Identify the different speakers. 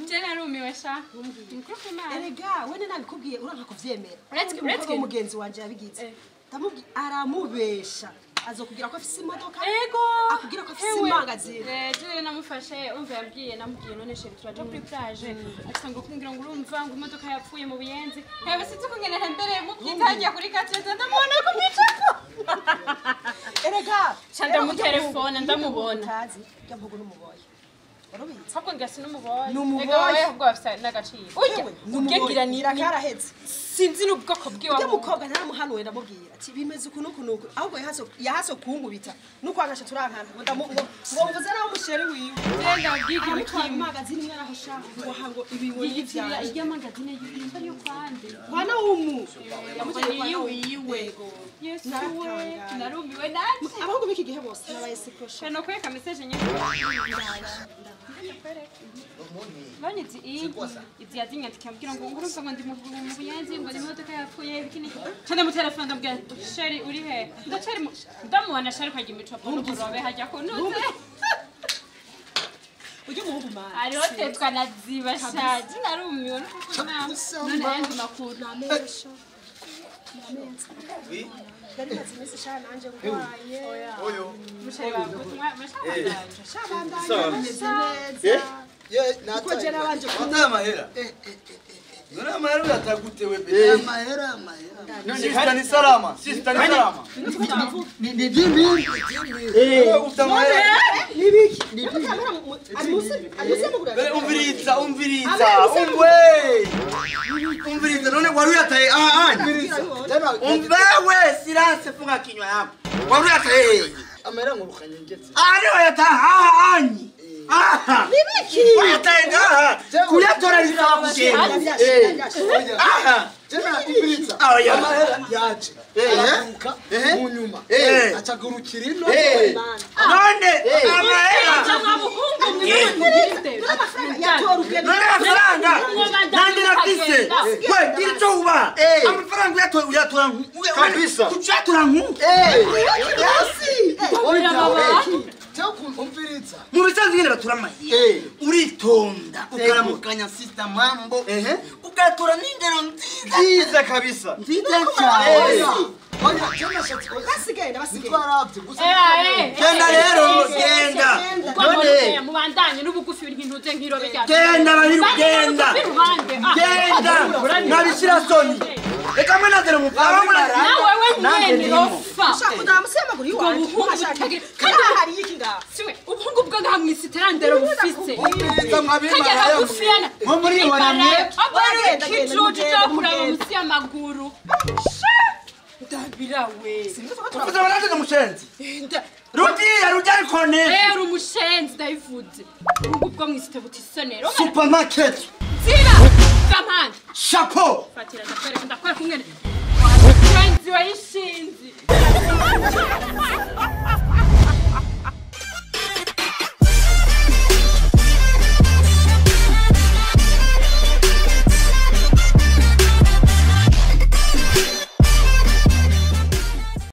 Speaker 1: Je narumiwe sha.
Speaker 2: Erega wene nabikubwiye uranka kuvyemera. Uretse mugenzi wanje yabigize. Ndamubwiye aramubesha. Azokubwira ko afise imodoka.
Speaker 1: Ego.
Speaker 2: Akubwira ko afise imangazini.
Speaker 1: Je namufashe umva yambwiye namubwiye none chéri turaja kuri plage. Atanga kumbwira ngo urumva ngo imodoka yapfuye mu buyenzi. Hewe sinzi ko ngene ntembereye mu byitangiye kuri kateza ndamubona ku gicapo.
Speaker 2: Erega
Speaker 1: cha ndamutelefona ndamubona.
Speaker 2: Tazi rya mpugu n'umuboye. Warubizi?
Speaker 1: Ahubwo ngasi n'umuboye.
Speaker 2: N'umuboye.
Speaker 1: Ega wewe ahubwo afise n'agaciro. Urya ugegira
Speaker 2: nira karahetse.
Speaker 1: Sinzi n'ubwoko bwiwa.
Speaker 2: Urya mukobwa naramuhanuye ndamubwira ati bimeze uku nuku nuku ahubwo yahaso kunkubita nuko angasha turankana ngo ngo mvuze naho umusheri wiwe.
Speaker 1: Genda ubwige
Speaker 2: bitwa magazine imwe araho shaka ngo hango ibi ngo
Speaker 1: yivya irya magazine yimba yo kwande.
Speaker 2: Kwana umu.
Speaker 1: Yiwe. Yesu we narumiwe nanje.
Speaker 2: Abahungu b'iki gihe bose nabaye sikosha.
Speaker 1: No kwereka message nyine. None izi izi yazinyandika ambwira ngo ngurumva ngo ndi mu buyenzi ngo imodoka yapfuye bikini. Cyane mu telefone ndambwira chéri uri he? Ndacari ndamubona chéri kwagira imicopo n'uburobe hajya kunuze.
Speaker 2: Ujye muhungu mana.
Speaker 1: Ariho tetwa na ziba shaje narumiwe nuko none ayandi makuru.
Speaker 2: Namesha. Oui. Dari maze iminsi sha nanje ngwaye.
Speaker 3: Oyo.
Speaker 1: Musheri wawe
Speaker 2: mushabandanye meze neza.
Speaker 3: Ye
Speaker 2: natwe nabanje
Speaker 3: kubona amahera. None amahera uyatagute we be.
Speaker 4: Amahera amahera.
Speaker 3: Sister ni salama. Sister ni salama.
Speaker 4: Ni dimbi.
Speaker 3: Utamahera.
Speaker 2: Nibiki. Amuse mugura.
Speaker 3: Umviriza umviriza. Umwe. Umviriza none wari uyataye aha. Umvewe silence funga kinywa yako. Wari uyataye.
Speaker 4: Amahera ngo bukanyengetse.
Speaker 3: Ari wayataha anyi. Aha.
Speaker 2: Nibiki.
Speaker 3: Wayataye ngaha. Kuyatora bisaba kugenda. Aha.
Speaker 4: Jena umviriza. Amahera yaje. Araguruka mu nyuma. Acagurukira ino.
Speaker 3: None amahera. None amafaranga. Nandi nafise. We gira ico uba. Amafaranga uyatora
Speaker 4: kabisa.
Speaker 3: Uyatora nku.
Speaker 4: Umviriza.
Speaker 3: Mu bisanzwe nyine batura amahera. Uritonda ukaramukanya sister mambo. Ugatura n'indero nziza.
Speaker 4: Nziza kabisa.
Speaker 3: Nziza cyane.
Speaker 2: Basigenda basigenda.
Speaker 4: Twaravye gusa.
Speaker 3: Genda rero genda.
Speaker 1: None mubandanye n'ubugufi n'intuze nk'irobe rya.
Speaker 3: Genda bahiru genda. Genda. Nabishira soni. Reka mwe nazere mu
Speaker 1: nawe we mwene rofa.
Speaker 2: Ushaka kudamusa amaguru yiwanje. Kandi hari iki ngaha?
Speaker 1: Siwe ubuhungu bwo ngaha mwisitarandero bufise.
Speaker 4: Umviriza mwabimara.
Speaker 3: Nko muri waramye.
Speaker 1: Abari kijuju cyo kuraba musi y'amaguru. Ndabirawe.
Speaker 3: Uvuze baranje mushenzi. Rudiya rujya kone.
Speaker 1: Rero umushenzi ndayivuze. Ubuhungu bwo mwisite butisonero.
Speaker 3: Supermarket.
Speaker 1: Zira. Kamana.
Speaker 3: Chapeau.
Speaker 1: Fatira ndakwereka ndakwereka umwene. Mushenzi wayishinzi.